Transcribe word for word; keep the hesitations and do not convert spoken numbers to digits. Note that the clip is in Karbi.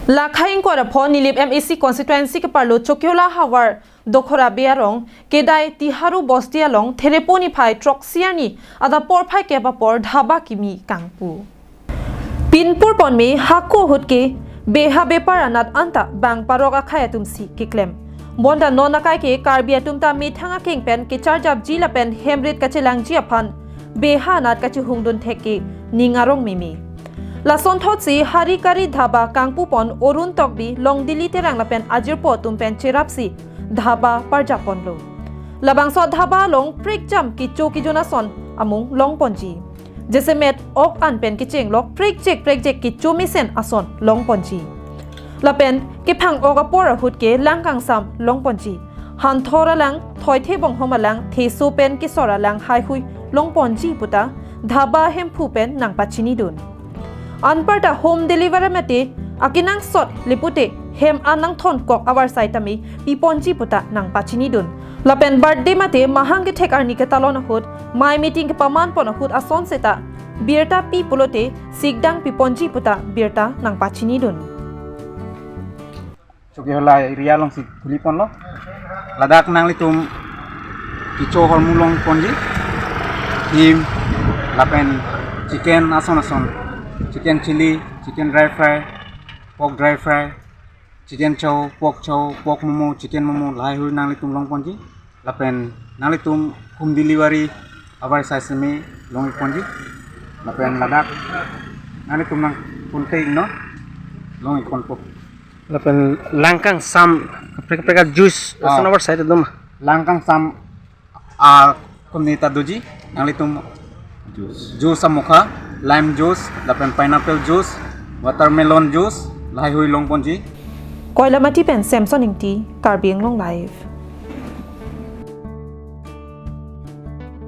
Lakhai ingkoi ra pho Nilip M A C constituency keparlo Chokihola havar Dokhora Bey arong kedai Tiharu bosti along Therepo niphai throksi arni adap porphai kep apor dhaba kimi kangpu. Pinpur ponme hako ahut ke beha bepar anat anta bang parok akhei atum si keklem. Bonta non akai ke Karbi atum ta methang akeng pen kecharjapji lapen hemrit kachelangji aphan beha anat kachehungdun thek ke ning arong meme. Lasonthotsi Hari Kari dhaba kangpu pon Arun Tokbi, Longdili Terang lapen ajirpo atum pen cherapsi dhaba parjap ponlo. Labangso dhaba along prekjam kecho kejun ason amung longponji. Jasemet ok an pen kechenglok prekjek prekjek kecho mesen ason longponji. Lapen kephang ok apor ahut ke lang kangsam longponji. Hanthor alang, thoithe bonghom alang, theso pen kesor alang haihui longponji puta dhaba hemphu pen nangpachinidun. Anparta home delivery mate akenangsot le pute hem an nangthonkok avarsai tame piponji puta nangpachinidun. Lapen birthday mate mahang kethek arni ketalon ahut mai meeting kepaman pon ahut ason seta birta pi pulote sikdang piponji puta birta nangpachinidun. Chokihola area alongsi kuli ponlo. Ladak nanglitum kecho ahormu longponji. Him lapen chicken ason ason. Chicken chili, chicken dry fry, pork dry fry, chicken chow, pork chow, pork momo, chicken momo, lahaihui nanglitum longponji. Lapen nanglitum home delivery avarsai seme long-ikponji. Lapen ladak nanglitum nang contact non long-ikponpo. Lapen lang kangsam kaprek kaprek a-juice, ah, ason avarsai ta doma? Lang kangsam a-company ta doji, nanglitum juice, juice amokha, lime juice, lapen pineapple juice, watermelon juice, lahaihui longponji. Koilamati pen Samson Ingti, Karbi Anglong Live.